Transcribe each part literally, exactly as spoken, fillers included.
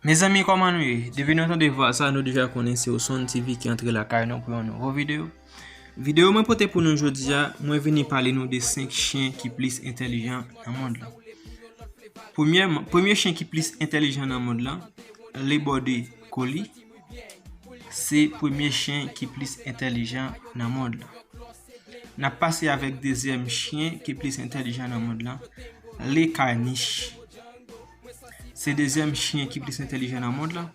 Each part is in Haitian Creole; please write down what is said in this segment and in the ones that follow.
Mezanmi, kòman nou ye? Depi nou tande vwa sa, nou deja konnen se Osonn T V ki antre lakay nou pou yon nouvo videyo. Videyo mwen pote pou nou jodi a, mwen vini pale nou de senk chen ki plis entèlijan nan mond lan. Premyèman, premye chen ki plis entèlijan nan mond lan, le Border Collie. Se premye chen ki plis entèlijan nan mond lan. N ap pase avèk dezyèm chen ki plis entèlijan nan mond lan, le Caniche. Se dezyèm chen ki plis entèlijan nan mond lan.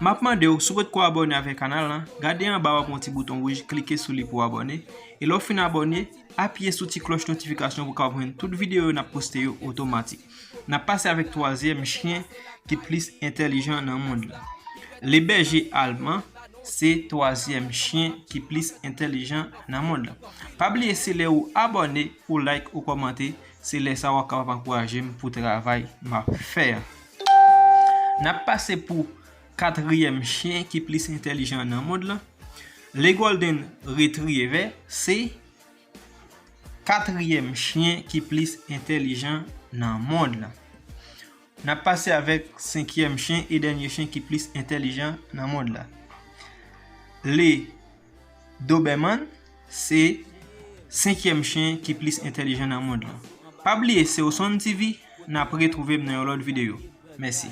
M ap mande w, si w potko abòne avèk kanal lan, gade anba w ap yon ti bouton wouj, klike sou li pou w abòne. E lè w fin abòne, apiye sou ti klòch notifikasyon pou w kapab jwenn tout videyo yo n ap poste yo otomatik. N ap pase avèk twazyèm chen ki plis entèlijan nan mond lan. Le Berger Allemand se twazyèm chen ki plis entèlijan nan mond lan. Pa bliye, se lè ou abòne, ou like, ou kòmante, se lè sa w ap kapab ankouraje m pou travay m ap fè a. N ap pase pou katriyèm chen ki plis entèlijan nan mond lan. Le Golden Retriever se katriyèm chen ki plis entèlijan nan mond lan. N ap pase avèk senkyèm chen e dènye chen ki plis entèlijan nan mond lan. Le Doberman se senkyèm chen ki plis entèlijan nan mond lan. Pa bliye, se Osonn T V, n ap retwouve m nan yon lòt videyo. Mèsi.